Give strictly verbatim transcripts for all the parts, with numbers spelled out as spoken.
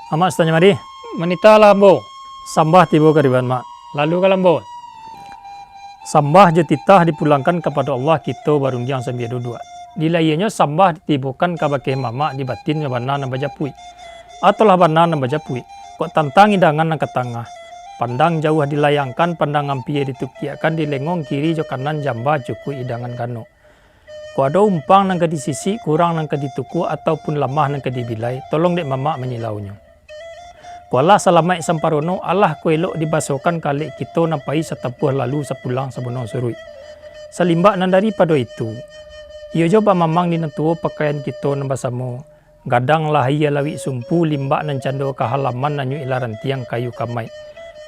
Amak Sutan Jamari. Manitahlah ambo. Sambah tibo ka Riban, Mak. Lalu ka lambo. Sambah jo titah dipulangkan kapado Allah, kito barundiang sambia duduak. Di lahianyo sambah ditibokan kabake mamak, di batinnyo bana nan bajapuik. Atau lah bana nan bajapuik. Kok tantang idangan nan ka tangah, pandang jauah dilayangkan, pandang ampia ditukiakkan, di lengong kiri jo kanan jamba cukuik idangan gano. Kok ado umpang nan ka disisik, kurang nan ka ditukuak, ataupun lamah nan ka dibilai, tolong dek mamak manyilaunyo. Kok alah salamaik samparono, alah kok elok dibasokan ka alek kito nan pai satampuah lalu sapulang sabuno suruik. Salimbak nan daripado itu, iyo jo bamamang di nan tuo pakaian kito nan basamo, gadang lah aia lawik sumpu, limbak nan cando ka halaman, nanyuik lah rantiang kayu kamaik.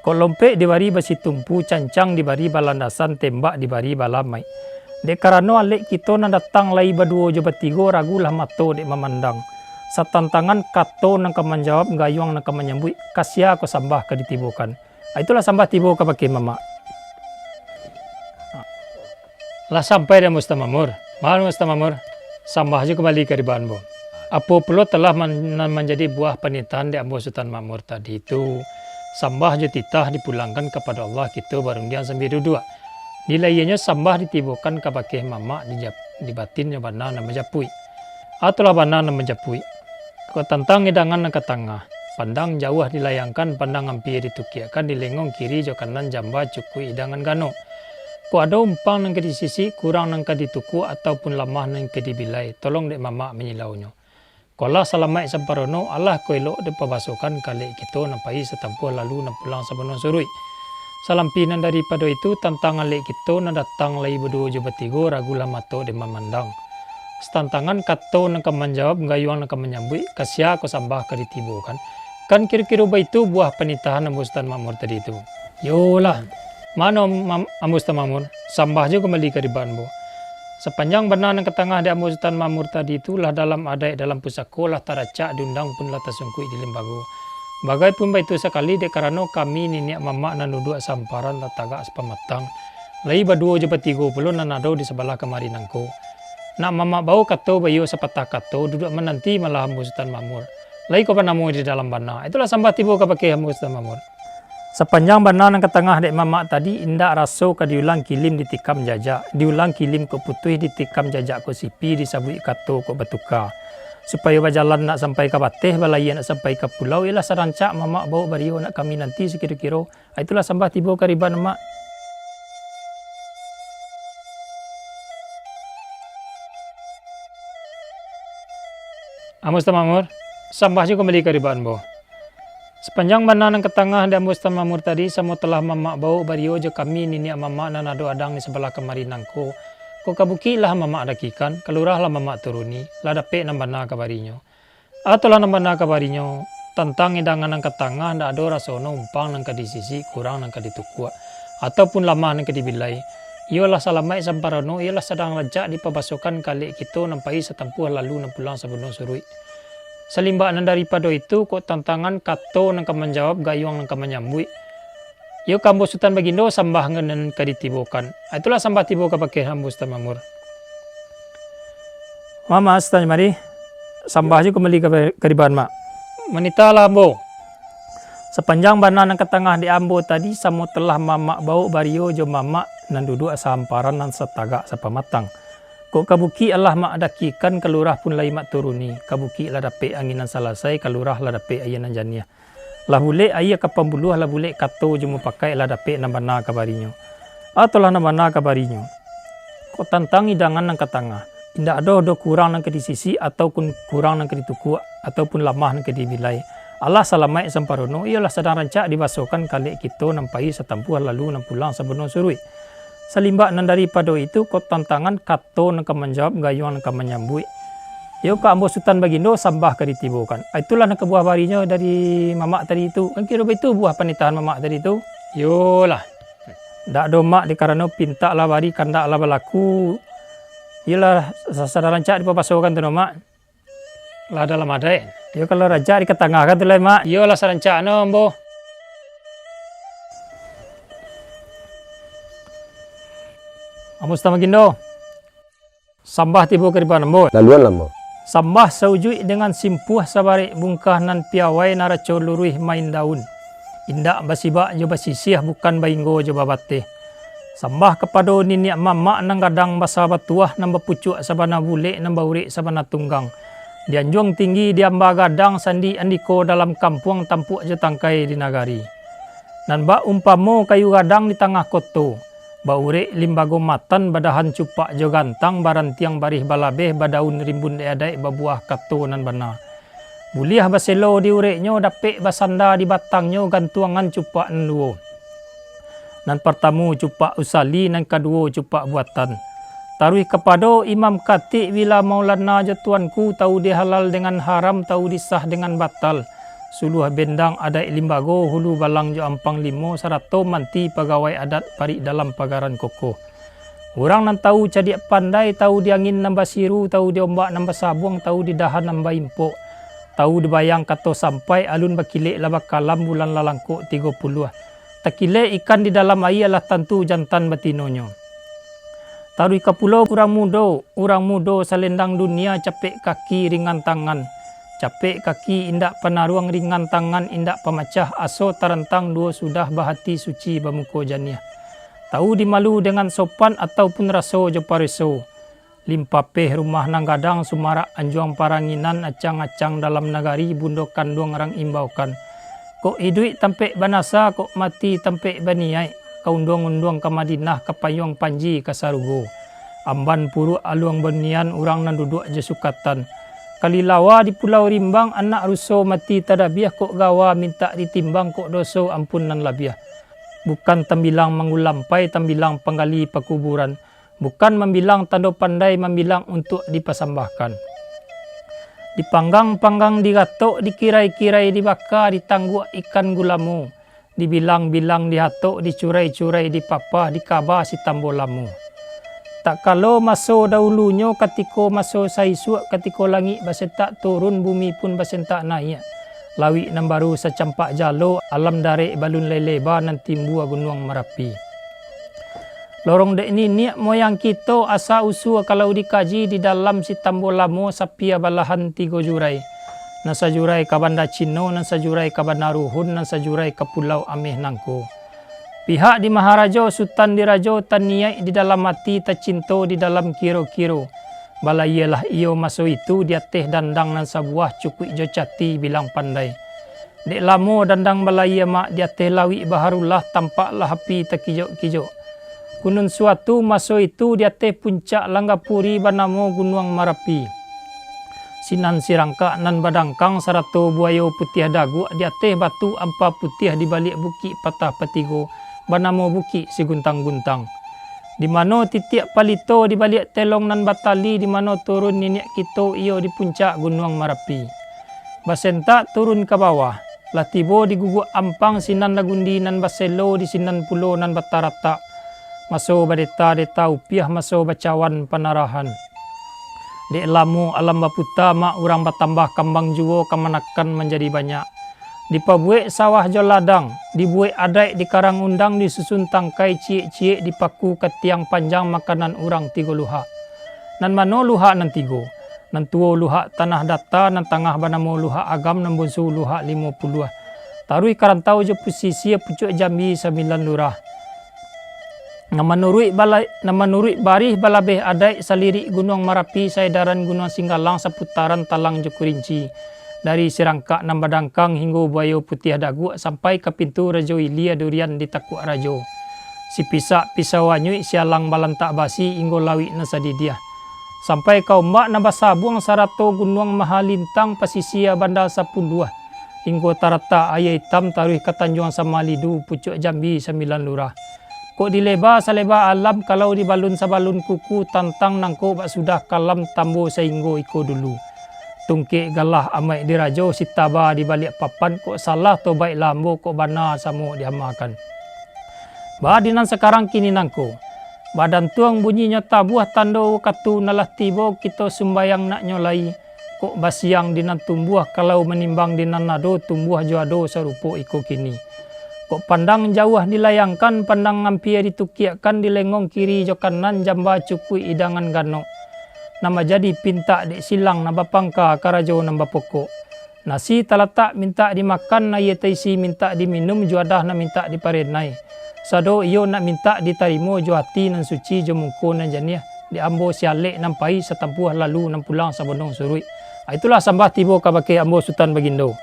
Kok lompek dibari basitumpu, cancang dibari balandasan, tembak dibari balamaik. Dek karano alek kito nan datang lai baduo jo batigo, ragu lah mato dek mamandang. Satantangan kato nan ka manjawab, gayuang nan ka manyambuik, ka sia ko sambah ka ditibokan. Itulah sambah tibo kabake mamak. Lah sampai dek Ambo Sutan Makmur. Mano Sutan Makmur, sambah jo kumbali ka Riban ambo. Apo pulo telah man-, nan manjadi buah panitahan dek Ambo Sutan Makmur tadi tu, sambah jo titah dipulangkan kapado Allah, kito barundiang sambia duduak. Di lahianyo sambah ditibokan kabake mamak, di jap-, di batinnyo bana nan manjapuik. Atau lah bana nan manjapuik. Kok tantang idangan nan ka tangah, pandang jauah dilayangkan, pandang ampia ditukiakkan, di lengong kiri jo kanan jamba cukuik idangan gano. Kok ado umpang nan ka disisik, kurang nan ka ditukuak, ataupun lamah nan ka dibilai, tolong dek mamak manyilaunyo. Kok lah salamaik samparono, alah kok elok dipabasokan ka alek kito nan pai satampuah lalu nan pulang sabuno suruik. Salampih nan daripado itu, tantang alek kito nan datang lai baduo jo batigo, ragu lah mato dek mamandang. Satantangan kato nan ka manjawab, gayuang nan ka manyambuik, ka sia ko sambah ka ditibokan. Kan kiro-kiro baitu buah panitahan Ambo Sutan Makmur tadi tu. Yolah, mano Mam-, Ambo Sutan Makmur, sambah jo kumbali ka Riban ambo. Sapanjang bana nan ka tangah dek Ambo Sutan Makmur tadi tu lah dalam adaik dalam pusako, lah taracak di undang pun lah tasungkuik di limbago. Bagai pun baitu sakali, dek karano kami niniak mamak nan duduak samparan lah tagak sapamatang, lai baduo jo batigo pulo nan ado di sabalah kamari nangko. Nak mamak bao kato baiyo sapatah kato, duduak mananti malah Ambo Sutan Makmur. Lai ko banamo di dalam bana. Itulah sambah tibo kabake Ambo Sutan Makmur. Sapanjang bana nan ka tangah dek mamak tadi, indak raso ka diulang kilim ditikam jajak, diulang kilim kok putuih ditikam jajak kok sipi, disabuik kato kok batuka. Supayo bajalan nak sampai ka bateh, balayia nak sampai ka pulau, iyolah sarancak mamak bao bariyo nak kami nanti sakiro-kiro. Itulah sambah tibo ka Riban, Mak. Ambo Sutan Makmur, sambah jo kumbali ka Riban ambo. Sapanjang bana nan ka tangah dek Ambo Sutan Makmur tadi, samo telah mamak bao bariyo jo kami niniak mamak nan ado adang di sabalah kamari nangko. Kok ka bukik lah mamak dakikan, ka lurah lah mamak turuni, lah dapek nan bana kabarinyo. Atau lah nan bana kabarinyo, tantang idangan nan ka tangah, ndak ado rasono umpang nan ka disisik, kurang nan ka ditukuak, ataupun lamah nan ka dibilai. Iyolah salamaik samparono, iyolah sadang rancak dipabasokan ka alek kito nan pai satampuah lalu nan pulang sabuno suruik. Salimbak nan daripado itu, kok tantangan kato nan ka manjawab, gayuang nan ka manyambuik, iyo ka Ambo Sutan Bagindo sambah nan ka ditibokan. Itulah sambah tibo kabake Ambo Sutan Makmur. Mamak Sutan Jamari, sambah jo kumbali ka, ka Riban, Mak. Manitahlah ambo. Sapanjang bana nan ka tangah dek ambo tadi, samo telah mamak bao bariyo jo mamak nan duduak samparan nan satagak sapamatang. Kok ka bukik alah mak dakikan, ka lurah pun lai mak turuni. Ka bukik lah dapek angin nan salasai, ka lurah lah dapek aia nan janiah. Lah bulek aia ka pambuluah, lah bulek kato jo mupakaik, lah dapek nan bana kabarinyo. Atau lah nan bana kabarinyo. Kok tantang idangan nan ka tangah, indak ado doh kurang nan ka disisik, ataupun kurang nan ka ditukuak, ataupun lamah nan ka dibilai. Alah salamaik samparono, iyolah sadang rancak dibasokan ka alek kito nan pai satampuah lalu nan pulang sabuno suruik. Salimbak nan daripado itu, kok tantangan kato nan ka manjawab, gayuang nan ka manyambuik. Iyo ka ambo Sutan Bagindo sambah ka ditibokan. Itulah nan ka buah barinyo dari mamak tadi tu. Kan kiro baitu buah panitahan mamak tadi tu. Iyolah. Ndak do mak, dikarano pintak lah bari, kandak lah balaku. Iyolah, sa-, sadang rancak dipabasokan tu no, Mak. Lah dalam adaik. Iyo, kalau rancak dikatangahkan tu lai, Mak. Iyolah, sarancak no, ambo. Ambo Sutan Bagindo. Sambah tibo ka Riban ambo. Laluan lah ambo. Sambah saujuik dengan simpuah sabarek bungkah nan piawai naraco luruih main daun. Indak basibak jo basisiah, bukan bainggo jo babateh. Sambah kapado niniak mamak nan gadang basa batuah, nan bapucuak sabana bulek, nan baurek sabana tunggang. Di anjuang tinggi, di amba gadang, sandi andiko dalam kampuang tampuak jo tangkai di nagari. Nan bak umpamo kayu gadang di tangah koto, baurek limbago matan, badahan cupak jo gantang, barantiang barih balabeh, badaun rimbun dek adaik, babuah kato nan bana. Buliah baselo di ureknyo, dapek basanda di batangnyo, gantuangan cupak nan duo. Nan partamo cupak usali, nan kaduo cupak buatan. Taruih kapado imam katik, bila maulana jo tuanku, tau di halal dengan haram, tau di sah dengan batal. Suluah bendang adaik limbago, hulu balang jo ampang limo, sarato manti pagawai adat parik dalam pagaran kokoh. Urang nan tau cadiak pandai, tau di angin nan basiru, tau di ombak nan basabuang, tau di dahan nan baimpok, tau di bayang kato sampai, alun bakilek lah bakalam, bulan lah langkok tigo puluah. Takilek ikan di dalam aia, lah tantu jantan batinonyo. Taruih ka pulo urang mudo, urang mudo salendang dunia, capek kaki ringan tangan. Capek kaki indak panaruang, ringan tangan indak pamacah, aso tarantang duo sudah, bahati suci bamuko janiah. Tau dimalu dengan sopan, ataupun raso jo pareso. Limpapeh rumah nan gadang, sumarak anjuang paranginan, acang-acang dalam nagari, bundo kanduang rang imbaukan. Kok iduik tampek banasa, kok mati tampek baniaik, ka unduang-unduang ka Madinah, ka payuang panji ka sarugo. Amban puruak aluang bunian, urang nan duduak jo sukatan. Kalilawa di Pulau Rimbang, anak ruso mati tadabiah, kok gawa mintak ditimbang, kok doso ampun nan labiah. Bukan tambilang manggulampai, tambilang panggali pakuburan. Bukan mambilang tando pandai, mambilang untuak dipasambahkan. Dipanggang-panggang digatok, dikirai-kirai dibaka, ditangguak ikan gulamo, dibilang-bilang dihatok, dicurai-curai dipapah, dikaba si tambo lamo. Tak kalo maso dahulunyo, katiko maso saisuak, katiko langik basentak turun, bumi pun basentak naiak, lauik nan baru sacampak jalo, alam darek balun lai leba, nan timbua Gunuang Marapi. Lorong dek niniak moyang kito, asa usua kalau dikaji, di dalam si tambo lamo sapia balahan tigo jurai. Nan sajurai ka Banda Cino, nan sajurai ka Banda Ruhun, nan sajurai ka Pulau Ameh nangko. Pihak di Maharajo, Sutan Dirajo, taniaik di dalam ati, tacinto di dalam kiro-kiro. Balayialah iyo maso itu, di ateh dandang nan sabuah, cukuik jo cati bilang pandai. Dek lamo dandang balayia mak, di ateh lauik baharulah, tampaklah api takijok-kijok. Kunun suatu maso itu, di ateh puncak Langgapuri banamo Gunuang Marapi. Sinan sirangkak nan badangkang, sarato buayo putiah daguak, di ateh batu ampa putiah, di baliak bukik patah patigo, banamo Bukik Siguntang-guntang. Di mano titiak palito, di baliak telong nan batali, di mano turun niniak kito, iyo di puncak Gunuang Marapi. Basentak turun ka bawah, lah tibo di guguak ampang, sinan lagundi nan baselo, di sinan pulo nan bataratak. Maso badeta-deta upiah, maso bacawan panarahan. Dek lamo alam baputa mak, urang batambah kambang juo, kamanakan manjadi banyak. Dipabuek sawah jo ladang, dibuek adaik di karang undang, disusun tangkai ciek-ciek, dipaku ka tiang panjang, makanan urang tigo luhak. Nan mano luhak nan tigo? Nan tuo luhak Tanah Data, nan tangah banamo luhak Agam, nan bonsu luhak Limo Puluah. Taruih ka rantau jo pusisia, pucuak Jambi sambilan lurah. Nan manuruik bala-, nan manuruik barih balabeh adaik, salirik Gunuang Marapi, saedaran Gunuang Singgalang, saputaran Talang jo Kurinci. Dari sirangkak nan badangkang hinggo buayo putiah daguak, sampai ka pintu Rajo Ilia, durian di takuak rajo. Sipisak pisau anyuik, sialang balantak basi, hinggo lauik nan sadidiah. Sampai ka ombak nan basabuang, sarato Gunuang Mahalintang, pasisia Banda Sapuluah. Hinggo taratak Aia Itam, taruih ka Tanjuang Samalidu, pucuak Jambi sambilan lurah. Kok dileba saleba alam, kalau dibalun sabalun kuku, tantang nangko bak sudah kalam, tambo sainggo iko dulu. Tungkek galah amaik dirajo, sitaba di baliak papan, kok salah tobaiklah ambo, kok bana samo diamakan. Ba di nan sakarang kini nangko, badantuang bunyinyo tabuah, tando wakatu nan lah tibo, kito sumbayang naknyo lai. Kok basiang di nan tumbuah, kalau manimbang di nan ado, tumbuah jo ado sarupo iko kini. Kok pandang jauah dilayangkan, pandang ampia ditukiakkan, di lengong kiri jo kanan, jamba cukuik idangan ganok. nan manjadi pintak dek silang nan bapangka karajo nan bapokok. Nasi talatak mintak dimakan, aia taisi mintak diminum, juadah nan mintak diparenai. Sado iyo nak mintak ditarimo jo ati nan suci, jo muko nan janiah, dek ambo si alek nan pai, satampuah lalu nan pulang sabondong suruik. Itulah sambah tibo kabake ambo Sutan Bagindo.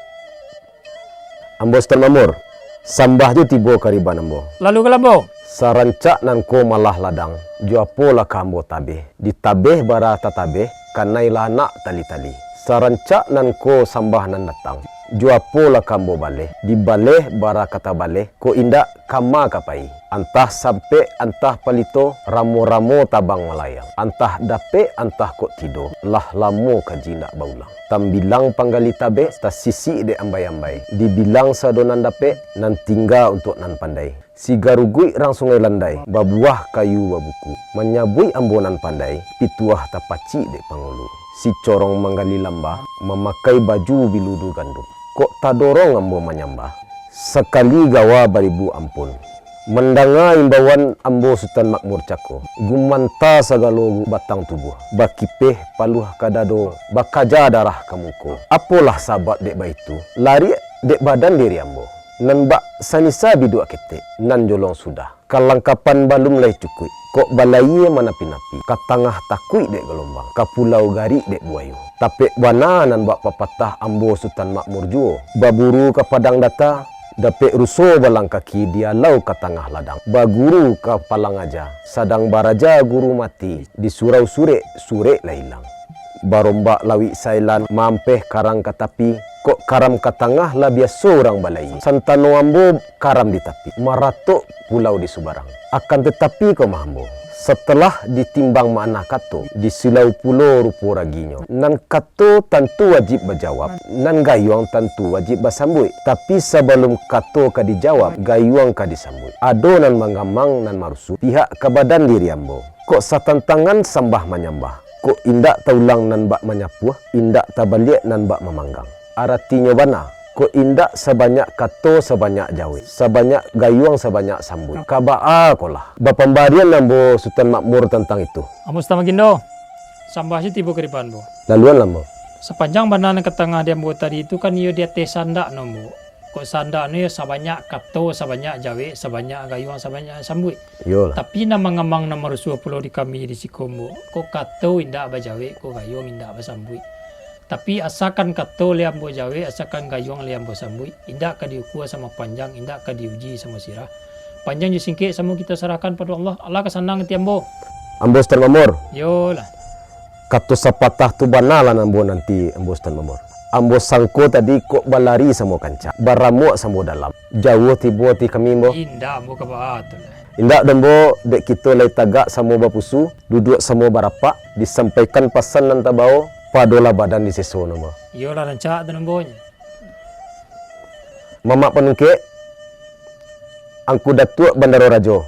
Ambo Sutan Makmur, sambah jo tibo kariban ambo. Lalu ka lambo. Sarancak nan ko malah ladang, jo apo lah ka ambo tabeh? Ditabeh bara tatabeh, kanai lah anak tali-tali. Sarancak nan ko sambah nan datang, jo apo lah ka ambo baleh? Dibaleh bara ka tabaleh, kok indak kama ka pai. Antah sampek, antah palito, ramo-ramo tabang malayang. Antah dapek, antah kok tido, lah lamo kaji indak baulang. Tambilang panggali tabek, tasisik dek ambai-ambai. Dibilang sado nan dapek, nan tingga untuak nan pandai. Si garuguik rang Sungai Landai, babuah kayu babuku. Manyabuik ambo nan pandai, pituah tapacik dek pangulu. Si corong manggali lamba, mamakai baju biludu gandum. Kok tadorong ambo manyambah, sakali gawa baribu ampun. Mandanga imbauan ambo Sutan Makmur cako, gumanta sagalo batang tubuah, bakipeh paluah ka dado, bakaja darah ka muko. Apolah sabab dek baitu? Lariak dek badan diri ambo, nan bak sanisa biduak ketek, nan jolong sudah. Kalangkapan balum lai cukuik, kok balayie manapi-napi, ka tangah takuik dek galombang, ka pulau garik dek buayo. Tapek bana nan bak papatah ambo Sutan Makmur juo, baburu ka padang data, dapek ruso balang kaki dialau ka tangah ladang, baguru ka palang aja, sadang baraja guru mati, di surau surek, surek lah ilang. Barombak lawik sailan, maampeh karang ka tapi, kok karam ka tangah lah biaso urang balayie. Santano ambo karam di tapi, maratok pulau di subarang. Akan tatapi ko mah ambo, satalah ditimbang makna kato, disilau pulo rupo raginyo. Nan kato tantu wajib bajawab, nan gayuang tantu wajib basambuik. Tapi sabalum kato ka dijawab, gayuang ka disambuik. Ado nan manggamang, nan marusuah, pihak ka badan diri ambo. Kok satantangan sambah manyambah, kok indak taulang nan bak manyapuah, indak tabaliak nan bak mamanggang. Aratinyo bana, kok indak sabanyak kato sabanyak jawek, sabanyak gayuang sabanyak sambuik. Ka baa ko lah? Bapambarian ambo Sutan Makmur tantang itu. Ambo Sutan Bagindo, sambah se tibo kariban ambo. Laluan lah ambo. Sapanjang bana nan ka tangah di ambo tadi tu kan iyo di ateh sandak no ambo. Kok sandak no iyo sabanyak kato, sabanyak jawek, sabanyak gayuang, sabanyak sambuik. Iyolah. Tapi nan mangamang nan marusuah pulo di kami di siko ambo, kok kato indak bajawek, kok gayuang indak basambuik. Tapi asakan kato lai ambo jawek, asakan gayuang lai ambo sambuik, indak ka diukua samo panjang, indak ka diuji samo sirah. Panjang jo singkek samo kito sarahkan pado Allah, Allah ka sanang ati ambo. Ambo Sutan Makmur. Iyolah. Kato sapatah tu bana lah nan ambo nanti, ambo Sutan Makmur. Ambo sangko tadi kok balari samo kancak, baramuak samo dalam. Jauah tibo ati kami, ambo. Indak, ambo ka baa tu lah. Indak doh, ambo, dek kito lai tagak samo bapusu, duduak samo barapak, disampaikan pasan nan tabao, padolah badan di seso no, ambo. Iyolah, rancak tu, ambo. Mamak Panungkek, Angku Datuak Bandaro Rajo,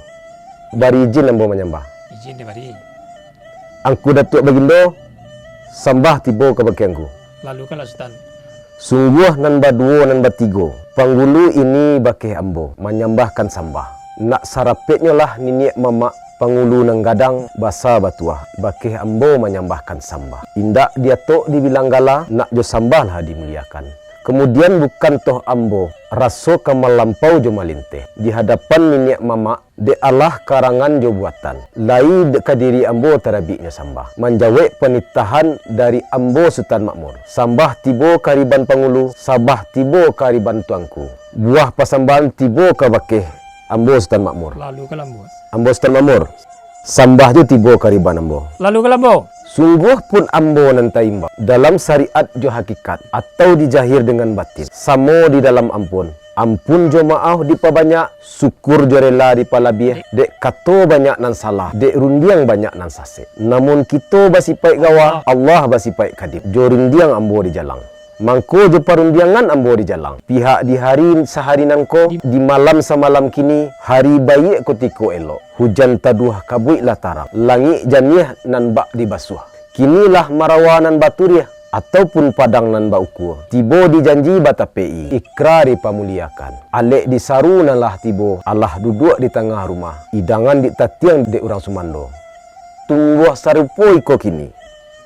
bari ijin ambo manyambah. Ijin dibari. Angku Datuak Bagindo, sambah tibo kabake Angku. Lalukanlah, Sutan. Sungguah nan baduo nan batigo, panggulu ini bakeh ambo manyambahkan sambah. Nak sarapeknyolah niniak mamak pangulu nan gadang basa batuah, bakeh ambo manyambahkan sambah. Indak diatok dibilang gala, nak jo sambah lah dimuliakan. Kamudian, bukan toh ambo raso ka malampau jo malinteh di hadapan niniak mamak, dek alah karangan jo buatan, lai dek ka diri ambo tarabiknyo sambah. Manjawek panitahan dari ambo Sutan Makmur, sambah tibo kariban pangulu, sambah tibo kariban tuangku. Buah pasambahan tibo kabakeh ambo Sutan Makmur. Lalu ka lambo. Ambo Sutan Makmur, sambah jo tibo kariban ambo. Lalu ka lambo. Sungguah pun ambo nan taimbau dalam syariat jo hakikat, atau di jahir dengan batin, samo di dalam ampun. Ampun jo maaf dipabanyak, syukur jo rela dipalabiah, dek kato banyak nan salah, dek rundiang banyak nan sasek. Namun kito basipaik gawa, Allah basipaik kadim, jo rundiang ambo dijalang. Mangko jo parundiangan ambo dijalang. Pihak di hari sahari nangko, di, di malam samalam kini, hari baiak kutiko elok. Hujan taduah kabuik lah tarang, langik janiah nan bak dibasuah. Kini lah marawa nan baturiah, ataupun padang nan baukua. Tibo di janji batapek-i, ikra dipamuliakan. Alek disaru nan lah tibo, alah duduak di tangah rumah, idangan ditatiang dek urang sumando. Tumbuah sarupo iko kini.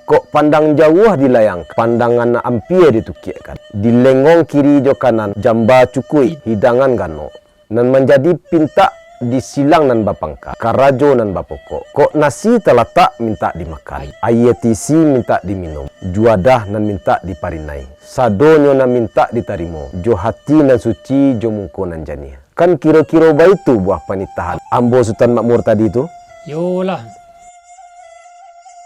Kok pandang jauah dilayangkan, pandangan ampia ditukiakkan. Dilengong kiri jo kanan, jamba cukuik, hidangan ganok. Nan manjadi pintak di silang nan bapangka, karajo nan bapokok. Kok nasi talatak mintak dimakan, aia tisi mintak diminum, juadah nan mintak diparinai. Sadonyo nan mintak ditarimo, jo hati nan suci, jo mungko nan janiah. Kan kiro-kiro baitu buah panitahan ambo Sutan Makmur tadi tu? Yolah.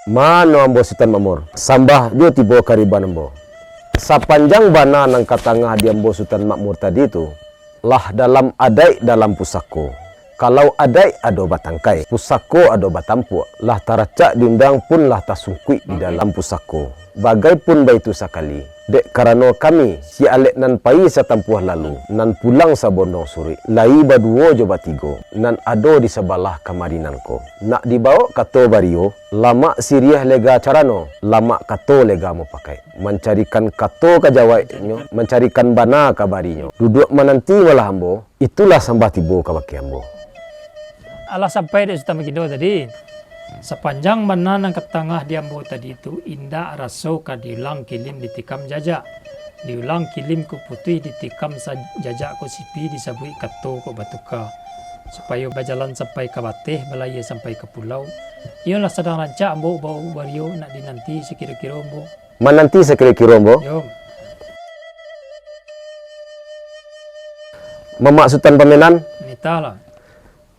Mano ambo Sutan Makmur? Sambah jo tibo kariban ambo. Sapanjang bana nan ka tangah di ambo Sutan Makmur tadi tu, lah dalam adaik dalam pusako. Kalau adaik ado batangkai, pusako ado batampuak, lah taracak di undang pun lah tasungkuik di dalam pusako. Bagai pun baitu sakali, dek karano kami, si alek nan payi satampuah lalu, nan pulang sabondong suruik, layi baduo jo batigo, nan ado di sabalah kamari nangko. Nak dibawok kato bario, lamak siriah lega carano, lamak kato lega mupakaik. Mancarikan kato ka jawaiknyo, mancarikan bana ka barinyo. Duduak mananti malah ambo, itulah sambah tibo kabake ambo. Alah sampai dek Sutan Bagindo tadi. Sapanjang bana nan ka tangah di ambo tadi tu, indak raso ka diulang kilim ditikam jajak. Diulang kilim kuputuih ditikam sa-, jajak kok sipi disabuik kato kok batuka. Supayo bajalan sampai ka bateh, balayia sampai ka pulau. Iyolah sadang rancak ambo bawok bario nak dinanti sakiro-kiro ambo. Mananti sakiro-kiro ambo. Yo. Mamak Sutan Pamenan. Nitahlah.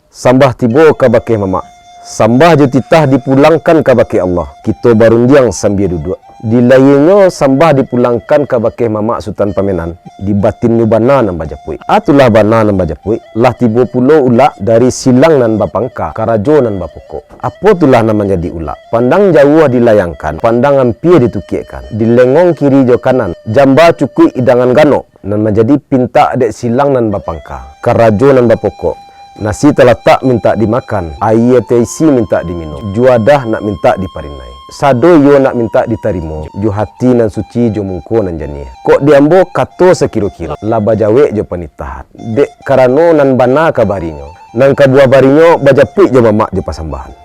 Sambah tibo kabake mamak. Sambah jo titah dipulangkan kabake Allah. Kito barundiang sambia duduak. Dilayianyo sambah dipulangkan kabake mamak Sutan Pamenan. Di batinnyo bana nan bajapuik. Atulah bana nan bajapuik. Lah tibo pulo ulak dari silang nan bapangka, karajo nan bapokok. Apo tulah nan manjadi ulak? Pandang jauah dilayangkan, pandang ampia ditukiakkan. Dilengong kiri jo kanan, jamba cukuik idangan ganok. Nan manjadi pintak dek silang nan bapangka, karajo nan bapokok. Nasi talatak mintak dimakan, aia taisi mintak diminum, juadah nak mintak diparinai. Sado iyo nak mintak ditarimo, jo hati nan suci, jo mungko nan janiah. Kok di ambo kato sakiro-kiro, lah bajawek jo panitahan. Dek karano nan bana ka barinyo, nan ka buah barinyo bajapuik jo mamak jo pasambahan.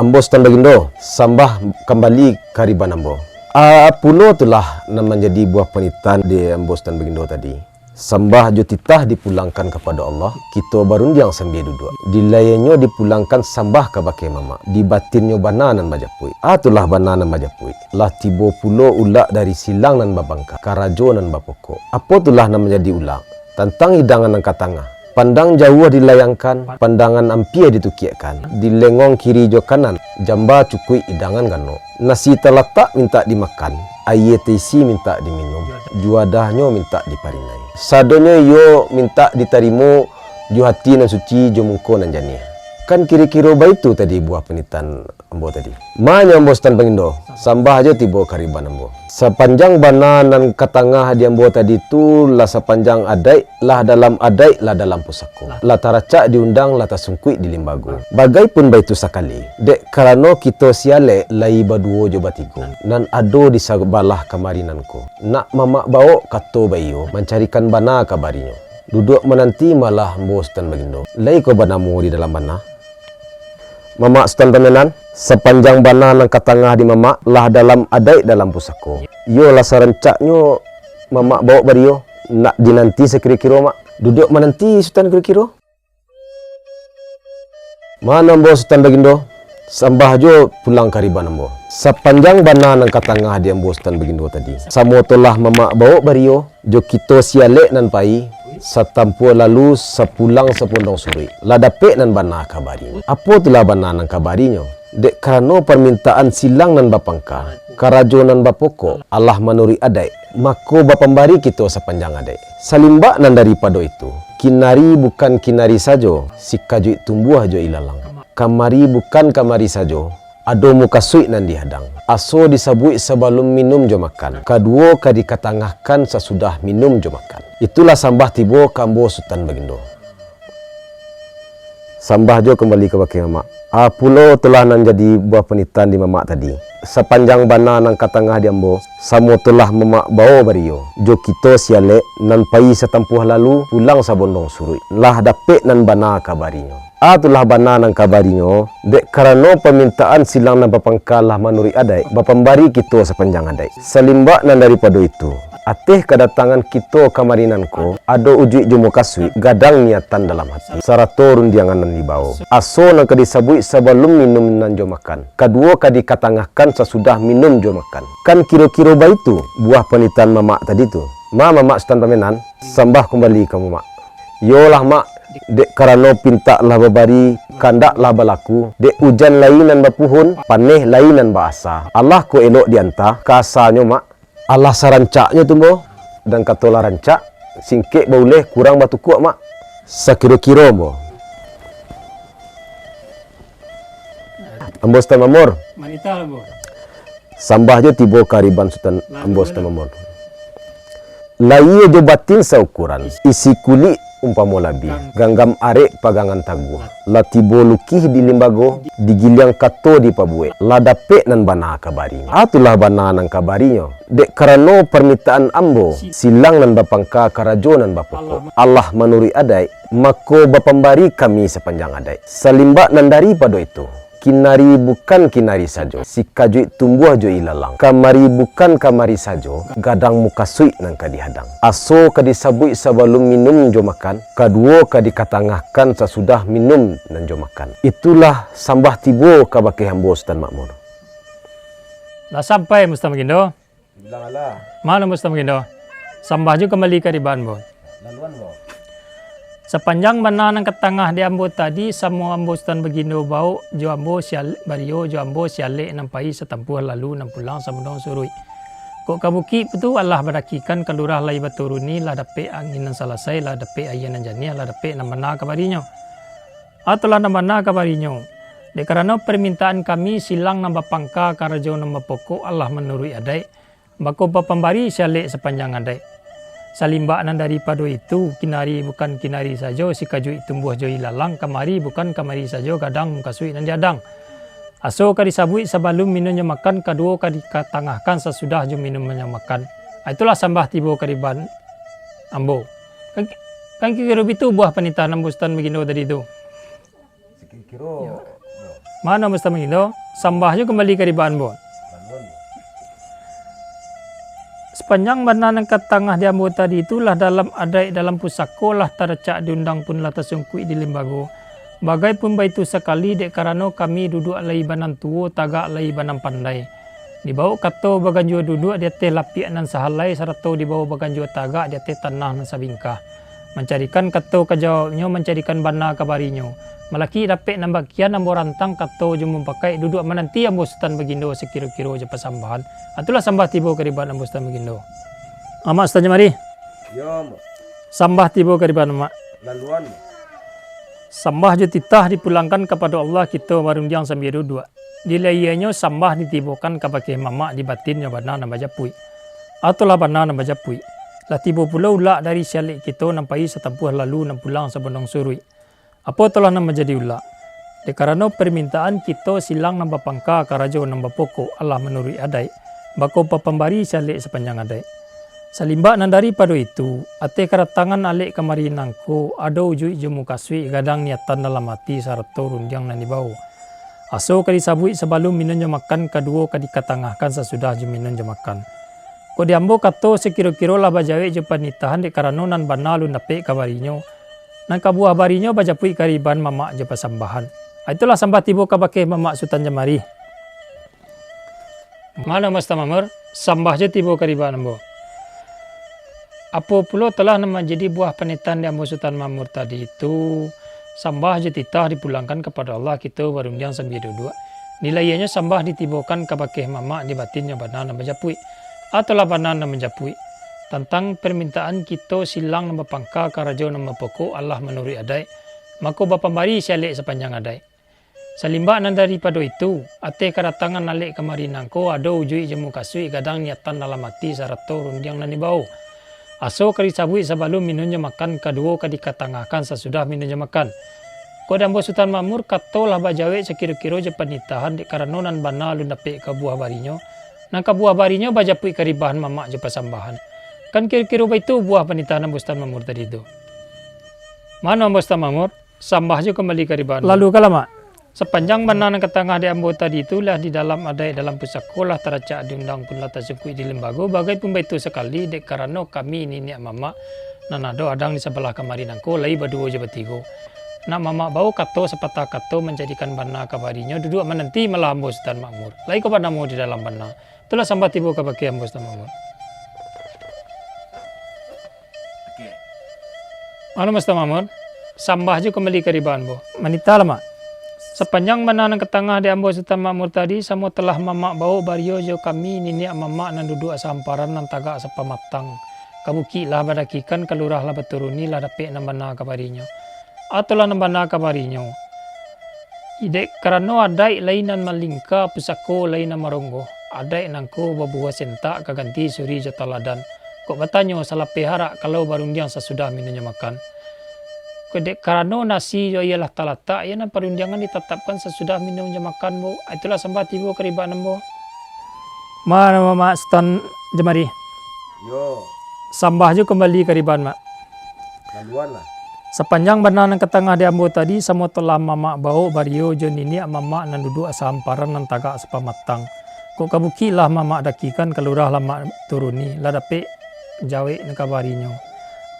Ambo Sutan Bagindo, sambah kambali kariban ambo. A pulo tulah nan manjadi buah panitahan di ambo Sutan Bagindo tadi. Sambah jo titah dipulangkan kapado Allah, kito barundiang sambia duduak. Dilayianyo dipulangkan sambah kabake mamak, di batinnyo bana nan bajapuik. A tulah bana nan bajapuik. Lah tibo pulo ulak dari silang nan bapangka, karajo nan bapokok. Apo tulah nan manjadi ulak? Tantang idangan nan ka tangah. Pandang jauah dilayangkan, pandangan ampia ditukiakkan, dilengong kiri jo kanan, jamba cukuik idangan ganok. Nasi talatak mintak dimakan, aia taisi mintak diminum, juadahnyo mintak diparinai. Sadonyo iyo mintak ditarimo jo hati nan suci, jo mungko nan janiah. Kan kiro-kiro baitu tadi buah panitahan ambo tadi. Manyo ambo Sutan Bagindo, sambah jo tibo kariban ambo. Sapanjang bana nan ka tangah di ambo tadi tu, lah sapanjang adaik, lah dalam adaik, lah dalam pusako. Lah taracak di undang, lah tasungkuik di limbago. Bagai pun baitu sakali, dek karano kito si alek layi baduo jo batigo, nan ado di sabalah kamari nangko. Nak mamak bawok kato baiyo, mancarikan bana ka barinyo. Duduak mananti malah ambo Sutan Bagindo. Lai ko banamo di dalam bana. Mamak Sutan Pamenan, sapanjang bana nan ka tangah di mamak, lah dalam adaik dalam pusako. Iyo lah sarancaknyo mamak bawok bario, nak dinanti sakiro-kiro mak. Duduak mananti Sutan kiro-kiro. Mano ambo Sutan Bagindo, sambah jo pulang kariban ambo. Sapanjang bana nan ka tangah di ambo Sutan Bagindo tadi, samo tolah mamak bawok bario, jo kito si alek nan payi, satampuah lalu, sapulang sapondong suruik. Lah dapek nan bana kabari. Apo tulah bana nan kabarinyo? Dek karano parmintaan silang nan bapangka, karajo nan bapokok, alah manuruik adaik, mako bapambari kito sapanjang adaik. Salimbak nan daripado itu, kinari bukan kinari sajo, sikajuik tumbuah jo ilalang. Kamari bukan kamari sajo, ado mukasuik nan dihadang. Aso disabuik sabalun minum jo makan, kaduo ka dikatangahkan sasudah minum jo makan. Itulah sambah tibo ka ambo Sutan Bagindo. Sambah jo kambali kabake mamak. A pulo tulah nan jadi buah panitahan di mamak tadi. Sapanjang bana nan ka tangah di ambo, samo tulah mamak bawok bario, jo kito si alek nan payi satampuah lalu, pulang sabondong suruik. Lah dapek nan bana kabarinyo. A tu lah bana nan kabarinyo, dek karano pamintaan silang nan bapangka lah manuruik adaik, bapambari kito sapanjang adaik. Salimbak nan daripado itu, ateh kadatangan kito kamari nangko, ado ujuik jo mukasuik, gadang niatan dalam hati, sarato rundiangan nan dibawo. Aso nan ka disabuik sabalum minum nan jo makan, kaduo ka dikatangahkan sasudah minum jo makan. Kan kiro-kiro baitu buah panitahan mamak tadi tu. Ma mamak Sutan Pamenan, sambah kumbali ka mamak. Iyolah, Mak, dek karano pintak lah babari, kandak lah balaku, dek ujan lai nan bapuhun, paneh lai nan baasa. Alah ko elok dianta, ka asanyo, Mak. Alah sarancaknyo tu, Ambo, dan kato lah rancak, singkek bauleh, kurang batukuak, Mak. Sakiro-kiro, Ambo. Ambo Sutan Mamur. Manitah, Ambo. Sambah jo tibo ka ariban Sutan Ambo Sutan Mamur. Lahia jo batin saukuran, isi kulik umpamo labiah, ganggam arek pagangan taguah. Lah tibo lukih di limbago, digiliang kato dipabuek, lah dapek nan bana kabarinyo. A tu lah bana nan kabarinyo. Dek karano parmintaan ambo, silang nan bapangka karajo nan bapokok, alah manuruik adaik, mako bapambari kami sapanjang adaik. Salimbak nan daripado itu, kinari bukan kinari sajo, sikajuik tumbuah jo ilalang. Kamari bukan kamari sajo, gadang mukasuik nan ka dihadang. Aso ka disabuik sabalum minum jo makan, kaduo ka dikatangahkan sasudah minum nan jo makan. Itulah sambah tibo kabakeh ambo Sutan Makmur. Lah sampai, Sutan Bagindo? Bilang alah. Mano, Sutan Bagindo? Sambah jo kambali ka ariban ambo. Laluan, Bo. Sapanjang bana nan ka tangah di ambo tadi, samo ambo Sutan Bagindo bawok, jo ambo sial-, bario, jo ambo sialek nan pai satampuah lalu nan pulang samunduang suruik. Kok ka bukik tu alah badakikan, ka lurah lai baturuni, lah dapek angin nan salasai, lah dapek aia nan janiah, lah dapek nan bana kabarinyo. A tu lah nan bana kabarinyo. Dek karano parmintaan kami silang nan bapangka karajo nan bapokok alah manuruik adaik, mako bapambari sialek sapanjang adaik. Salimbak nan daripado itu, kinari bukan kinari sajo, sikajuik tumbuah jo ilalang, kamari bukan kamari sajo, gadang mukasuik nan dihadang. Aso ka disabuik sabalum minum jo makan, kaduo ka dikatangahkan sasudah jo minum jo makan. A, itulah sambah tibo ka ariban ambo. Kan, kan kiro-kiro bitu buah panitahan ambo Sutan Bagindo tadi tu. Sakiro-kiro, yo. Mano Sutan Bagindo? Sambah jo kambali ka ariban ambo. Sapanjang bana nan ka tangah di ambo tadi tu lah dalam adaik dalam pusako, lah taracak di undang pun lah tasungkuik di limbago. Bagai pun baitu sakali, dek karano kami duduak lai ba nan tuo, tagak lai ba nan pandai. Dibawok kato baganjua duduak di ateh lapiak nan sahalai, sarato dibawok baganjua tagak di ateh tanah nan sabingkah. Mancarikan kato ka jawabnyo, mancarikan bana ka barinyo. Malakik dapek nan bakian, ambo rantang kato jo mupakaik, duduak mananti ambo Sutan Bagindo sakiro-kiro jo pasambahan. A tu lah sambah tibo ka ariban ambo Sutan Bagindo. Mamak Sutan Jamari. Yo, Mak. Sambah tibo ka ariban Mak. Laluan. Sambah jo titah dipulangkan kapado Allah, kito barundiang sambia duduak. Dilahianyo sambah ditibokan kabakeh mamak, di batinnyo bana nan bajapuik. A tu lah bana nan bajapuik. Lah tibo pulo ulak dari sialek kito, nan pai satampuah lalu, nan pulang samunduang suruik. Apo tu lah nan manjadi ulak? Dek karano parmintaan kito silang nan bapangka karajo nan bapokok alah manuruik adaik, mako bapambari sialek sapanjang adaik. Salimbak nan daripado itu, ateh kadatangan alek kamari nangko, ado ujuik jo mukasuik, gadang niatan dalam ati, sarato rundiang nan dibawo. Aso ka disabuik sabalum minun jo makan, kaduo ka dikatangahkan sasudah jo minun jo makan. Kok di ambo kato, sakiro-kiro lah bajawek jo panitahan, dek karano nan bana alun dapek kabarinyo, nan ka buah barinyo bajapuik ka ariban mamak jo pasambahan. Itulah sambah tibo kabakeh mamak Sutan Jamari. Mano Sutan Mamur, sambah jo tibo ka ariban ambo. Apo pulo talah nan manjadi buah panitahan di ambo Sutan Mamur tadi tu, sambah jo titah dipulangkan kapado Allah, kito barundiang sambia duduak. Dilahianyo sambah ditibokan kabakeh mamak, di batinnyo bana nan bajapuik. A tu lah bana nan manjapuik. Tantang parmintaan kito silang nan bapangka karajo nan bapokok alah manuruik adaik, mako bapambari sialek sapanjang adaik. Salimbak nan daripado itu, ateh kadatangan alek kamari nangko ado ujuik jo mukasuik, gadang niatan dalam ati, sarato rundiang nan dibawo. Aso ka disabuik sabalum minun jo makan, kaduo ka dikatangahkan sasudah minun jo makan. Kok di ambo Sutan Makmur, kato lah bajawek sakiro-kiro jo panitahan, dek karano nan bana alun dapek ka buah barinyo, nan ka buah barinyo bajapuik ka ariban mamak jo pasambahan. Kan kiro-kiro baitu buah panitahan ambo Sutan Makmur tadi tu. Mano ambo Sutan Makmur? Sambah jo kumbali ka riba ambo. Lalu ka lah, Mak. Sapanjang bana nan ka tangah dek ambo tadi tu lah di dalam adaik dalam pusako, lah taracak di undang pun lah tasungkuik di limbago, bagai pun baitu sakali, dek karano kami niniak mamak nan ado adang di sabalah kamari nangko lai baduo jo batigo. Nak mamak bao kato sapatah kato manjadikan bana kabarinyo, duduak mananti malah ambo Sutan Makmur. Lai ko banamo di dalam bana. Itulah sambah tibo kabake ambo Sutan Makmur. Anu, Sutan Makmur, sambah jo kumbali ka riba ambo. Manitahlah, Mak. Sapanjang bana nan ka tangah dek ambo Sutan Makmur tadi, samo telah mamak bao bario jo kami niniak mamak nan duduak sahamparan nan tagak sapamatang. Ka bukik lah badakikan, ka lurah lah baturuni, lah dapek nan bana kabarinyo. Atolah nan bana kabarinyo. Dek karano adaik lai nan malingka, pusako lai nan maronggoh, adaik nangko babuah sentak ka ganti suri jo taladan. Kok batanyo salapeh arak, kalau barundiang sasudah minun jo makan. Kok dek karano nasi jo aia lah talatak, iyo nan parundiangan ditatapkan sasudah minun jo makan, Bo. Itulah sambah tibo ka riba ambo. Mano, Mamak Sutan Jamari? Yo. Sambah jo kumbali ka riba, Mak. Laluanlah. Sapanjang bana nan ka tangah di ambo tadi, samo telah mamak bao bario jo niniak mamak nan duduak sahamparan nan tagak sapamatang. Kok ka bukik lah mamak dakikan, ka lurah lah mak turuni, lah dapek jawek nan kabarinyo.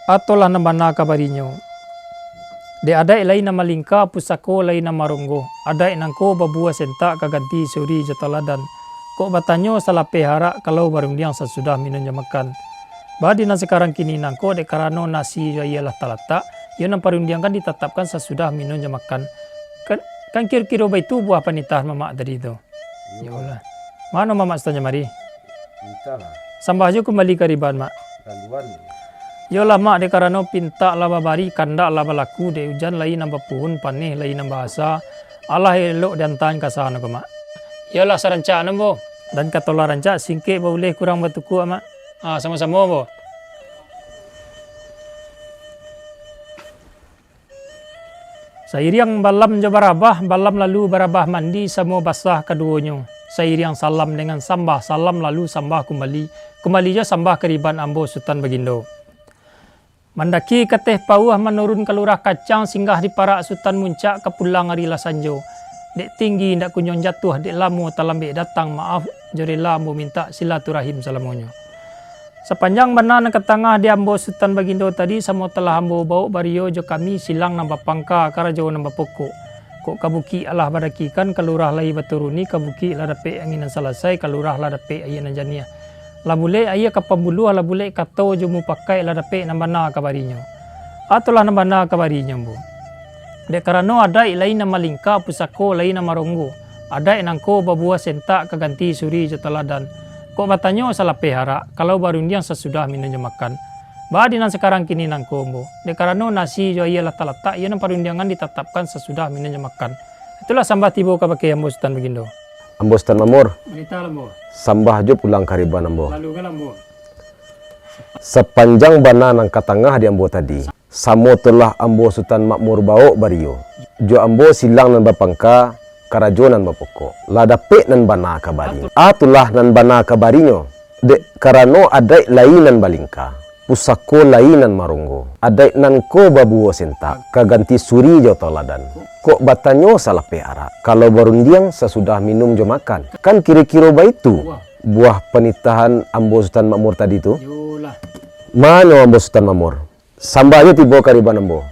Atolah nan bana kabarinyo. Dek adaik lai nan malingka, pusako lai nan maronggoh. Adaik nangko babuah sentak ka ganti suri jo taladan. Kok batanyo salapeh arak, kalau barundiang sasudah minun jo makan. Baa di nan sakarang kini nangko, dek karano nasi jo aia lah talatak, iyo nan parundiangkan ditatapkan sasudah minun jo makan. Kan, kan kiro-kiro baitu buah panitahan mamak tadi tu. Iyolah. Mano Mamak Sutan Jamari? Pintaklah. Sambah jo kumbali ka riba, Mak. Laluan. Iyolah, Mak, dek karano pintak lah babari, kandak lah balaku, dek ujan lai nan bapuhun, paneh lai nan baasa, alah elok diantaan ka sano ko, Mak. Iyolah, sarancak nan, Bo. Dan katolah rancak, singkek bauleh kurang batukuak, Mak. Ah, samo-samo, Bo. Sairiang balam jo barabah, balam lalu barabah mandi, samo basah kaduonyo. Sairiang salam dengan sambah, salam lalu sambah kumbali, kumbali jo sambah ka riba ambo Sutan Bagindo. Mandaki kateh pauah, manurun ka lurah kacang, singgah di parak Sutan Muncak, ka pulang ari lah sanjo. Dek tinggi indak kunjuang jatuah, dek lamo talambek datang, maaf jo rila ambo mintak, silaturahim salamonyo. Sapanjang bana nan ka tangah di ambo Sutan Bagindo tadi, samo telah ambo bawok bario jo kami silang nan bapangka, karajo nan bapokok. Kok ka bukik alah badakikan, ka lurah lai baturuni, ka bukik lah dapek angin nan salasai, ka lurah lah dapek aia nan janiah. Lah bulek aia ka pambuluah, lah bulek kato jo mupakaik, lah dapek nan bana kabarinyo. Atolah nan bana kabarinyo, Ambo. Dek karano adaik lai nan malingka, pusako lai nan maronggo. Adaik nangko babuah sentak ka ganti suri jo taladan. Kok batanyo salapeh arak, kalau barundiang sasudah minun jo makan. Baa di nan sakarang kini nangko, Ambo. Dek karano nasi jo aia lah talatak, iyo nan parundiangan ditatapkan sasudah minun jo makan. Itulah sambah tibo kabake Ambo Sutan Bagindo. Ambo Sutan Makmur. Manitahlah, Ambo. Sambah jo pulang ka riba ambo. Lalu ka lah, Ambo. Sapanjang bana nan ka tangah di ambo tadi, samo telah ambo Sutan Makmur bawok bario, jo ambo silang nan bapangka, karajo nan bapokok, lah dapek nan bana kabarinyo. Atulah nan bana kabarinyo, dek karano adaik lai nan balingka, pusako lai nan maronggo, adaik nan ko babuwo sentak, ka ganti suri jo taladan. Kok batanyo salapeh arak, kalau barundiang sasudah minum jo makan. Kan kiro-kiro baitu buah panitahan ambo Sutan Makmur tadi tu? Iyolah. Mano ambo Sutan Makmur? Sambah jo tibo ka riba ambo.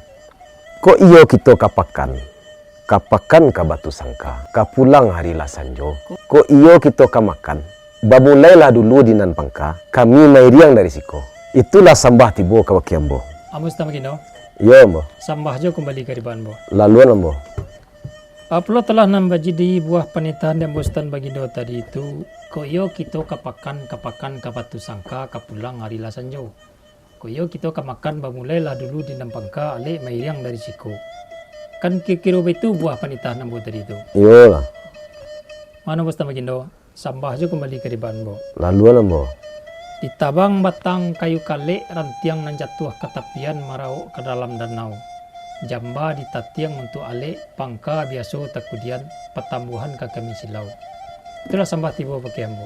Kok iyo kito ka pakan, ka pakan ka Batusangka, ka pulang ari lah sanjo. Kok iyo kito ka makan, bamulailah dulu di nan pangka, kami mairiang dari siko. Itulah sambah tibo kabake ambo. Ambo Sutan Bagindo. Iyo, Ambo. Sambah jo kumbali ka riba ambo. Laluan, Ambo. Apolah telah nan bajadi buah panitahan di ambo Sutan Bagindo tadi tu, kok iyo kito ka pakan, ka pakan ka Batusangka, ka pulang ari lah sanjo. Kok iyo kito ka makan, bamulailah dulu di nan pangka, alek mairiang dari siko. Kan kiro-kiro baitu buah panitahan ambo tadi tu. Iyolah. Mano Sutan Bagindo, sambah jo kumbali ka riba ambo. Laluan ambo. Ditabang batang kayu kalek, rantiang nan jatuah ka tapian, marawok ka dalam danau. Jamba ditatiang untuak alek, pangka biaso takudian, patambuahan ka kami silau. Itulah sambah tibo kabake ambo.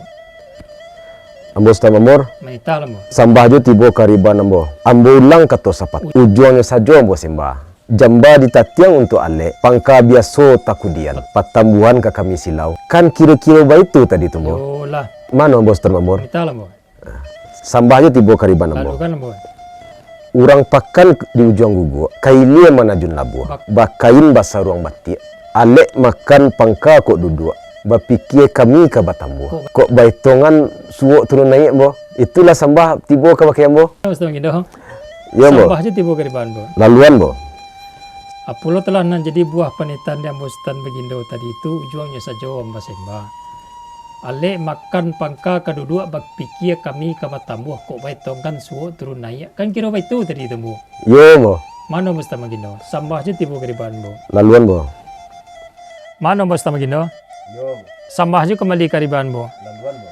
Ambo Sutan Makmur. Manitahlah, Ambo. Sambah jo tibo ka riba ambo. Ambo ulang kato sapatah. Ujuangnyo sajo ambo sambah. Jamba ditatiang untuak alek, pangka biaso takudian, patambuahan ka kami silau. Kan kiro-kiro baitu tadi tu, Ambo? Yolah. Mano Ambo, Sutan Makmur? Mintalah, Ambo. Sambah jo tibo ka riban Ambo. Lalu kan, Ambo? Urang pakan di ujuang guguak, ka ilia manajun labuah, bak- bakain basaruang batiak, alek makan pangka kok duduak, bapikia kami ka batambuah. Kok ba- Kok baitongan suok turun naiak, Ambo. Itulah sambah tibo ka bakeh Ambo. Sutan Bagindo. Yo, Ambo. Sambah jo tibo ka riban Ambo. Laluan, Ambo. Apolah telah nan jadi buah panitahan di Ambo Sutan Bagindo tadi tu, ujuangnyo sajo Ambo sambah. Alek makan pangka ka duduak, bapikia kami ka batambuah, kok baitongan suok turun naiak. Kan kiro baitu tadi tu, Ambo? Yo, Ambo. Mano Ambo Sutan Bagindo? Sambah jo tibo ka riban Ambo. Laluan, Ambo. Mano Ambo Sutan Bagindo? Yo. Sambah jo kambali ka riban Ambo. Laluan, Ambo.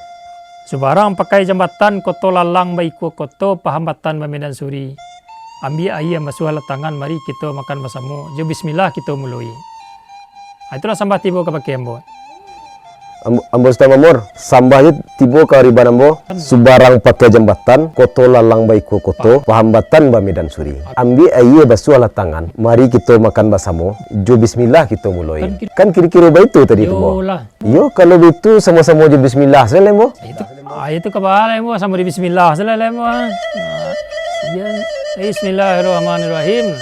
Subarang pakai jambatan, koto lalang baikua koto, pahambatan bamedan suri. Ambiak aia, basuahlah tangan, mari kito makan basamo, jo bismillah kito muloi. Ah, itulah sambah tibo ka bakeh Ambo. Ambo, Ambo Sutan Makmur, sambah jo tibo ka riban Ambo, subarang pakai jambatan, koto lalang baikua koto, pahambatan bamedan suri. Ambiak aia, basuahlah tangan, mari kito makan basamo, jo bismillah kito muloi. Kan kir- Kan kiro-kiro baitu tadi tu, Ambo? Yolah. Iyo, kalau baitu samo-samo jo bismillah sajo lah, Ambo. Itu, ah, itu kabalai, Ambo, samo di bismillah sajo lah, Ambo, ah. Ah, iyo. Bismillahirrahmanirrahim.